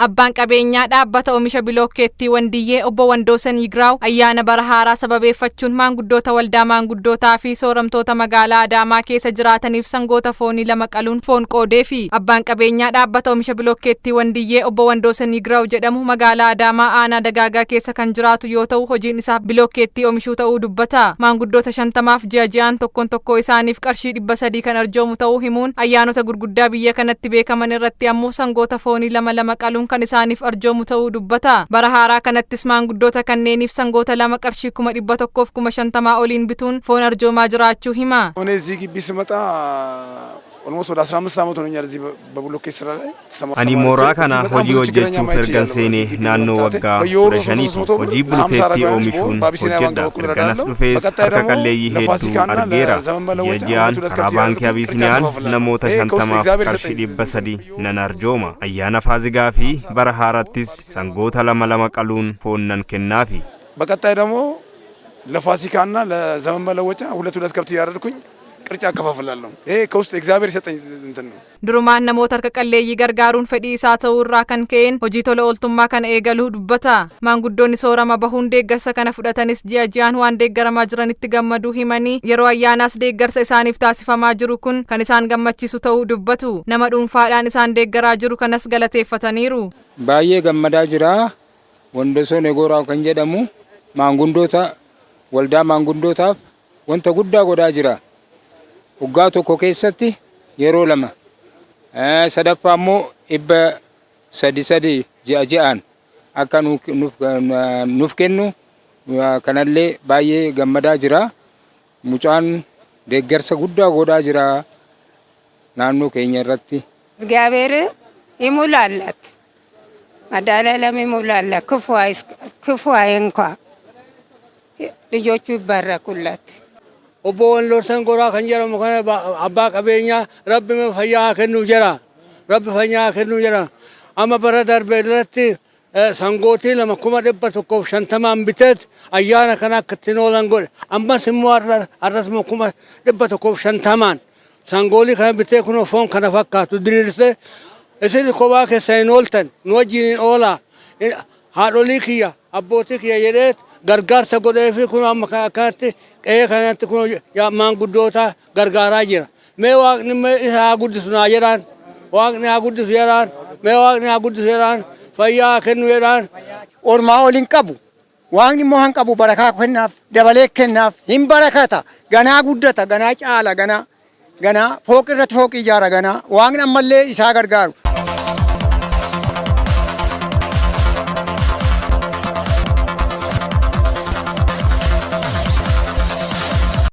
Abbaan qabeenyaa dhaabbata oomisha bilookkeettii Wandiyyee obbo Wandoosan Yigraaw ayyaana bara haaraa sababeeffachuun maanguddoota waldaa maanguddootaa fi sooramtoota magaalaa Adaamaa keessa jiraataniif sangoota foonii lama qaluun foon qoodeefi. Abbaan qabeenyaa dhaabbata oomisha bilookkeettii Wandiyyee obbo Wandoosan Yigraaw jedhamu magaalaa Adaamaa aanaa Dagaagaa keessa kan jiraatu yoo ta'u, hojiin isaa bilookkeettii oomishuu ta'uu dubbata. Maanguddoota 50f ji'a ji'aan tokkoon tokkoo isaaniif qarshii 300 kan arjoomu ta'uu himuun, ayyaanota gurguddaa biyya kanatti beekaman irratti ammoo sangoota foonii lama lama qaluun kan isaaniif arjoomu ta'uu dubbata. Bara haaraa kanattis maanguddoota kanneeniif sangoota lama qarshii 150,000 oliin bituun foon arjoomaa jiraachuu hima. እኔ እዚህ ግቢ ስመጣ ኦልሞስት ወደ 15 ዓመት ሆኖኛል። እዚህ በብሎኬት ስራ ላይ Ani mooraa kana hojii hojjechuuf ergan seenee naannoo waggaa 15ti. Hojii bulkeettii oomishuun hojjedha. Erganas dhufees harka qalleeyyii hedduu argeera. Ji'a ji'aan karaa baankii Abiisiniyaan namoota 50f qarshii 300 nan arjooma. Ayyaana Faazigaa fi bara haarattis sangoota lama lama qaluun foon nan kennaafi. በቀጣይ ደግሞ ለፋሲካና ለዘመን መለወጫ ሁለት ሁለት ከብት እያረድኩኝ ቅርጫ አከፋፍላለሁ። ይሄ ከውስጥ እግዚአብሔር የሰጠኝ እንትን ነው። Durumaan namoota harka qalleeyyii gargaaruun fedhii isaa ta'uu irraa kan ka'een hojii tola ooltummaa kana eegaluu dubbata. Maanguddoonni soorama bahuun deeggarsa kana fudhatanis ji'a ji'aan waan deeggaramaa jiranitti gammaduu himanii, yeroo ayyaanaas deeggarsa isaaniif taasifamaa jiru kun kan isaan gammachiisu ta'uu dubbatu. Nama dhuunfaadhaan isaan deeggaraa jiru kanas galateeffataniiru. Baay'ee gammadaa jira. Wandosoo Negoraa kan jedhamu maanguddoota waldaa maanguddootaaf wanta guddaa godhaa jira. Waggaa tokko keessatti yeroo lama. Sadaffaa immoo 300 3 ji'a ji'aan akka nuuf kennu kanallee baay'ee gammadaa jira. Mucaan deeggarsa guddaa godhaa jira naannoo keenya irratti. እግዚአብሔር ይሙላላት፣ መድኃኒዓለም ይሙላላት፣ ክፉ አይንኳ፣ ልጆቹ ይባረኩላት። Obbo Wandoosan Goraa kan jedhamu kana abbaa qabeenyaa Rabbi fayyaa haa kennuuf jira. Rabbi fayyaa haa kennuuf jira. Amma bara darbe irratti sangootii lama 150,000n biteet ayyaana kana akka ittiin oolan godhe. Ammas immoo har'as immoo 150,000n sangoolii kana bitee kunoo foon kana fakkaatu diriirsee, isin kophaa keessa hin ooltan, nu wajjin hin oolaa, haadholii kiyya, abbootii kiyya jedheet gargaarsa godhee fi kun amma akkanatti qe'ee kanatti kun maanguddoota gargaaraa jira. Mee Waaqni mee isa haa guddisu naa jedhaan, Waaqni haa guddisu jedhaan, mee Waaqni haa guddisu jedhaan, fayyaa haa kennu jedhaan. Ormaa ol hin qabu. Waaqni immoo han qabu barakaa kennaaf, dabalee kennaaf, hin barakata. Ganaa guddata, ganaa caala, ganaa ganaa fooqi irratti fooqii ijaara ganaa. Waaqni ammallee isaa gargaaru.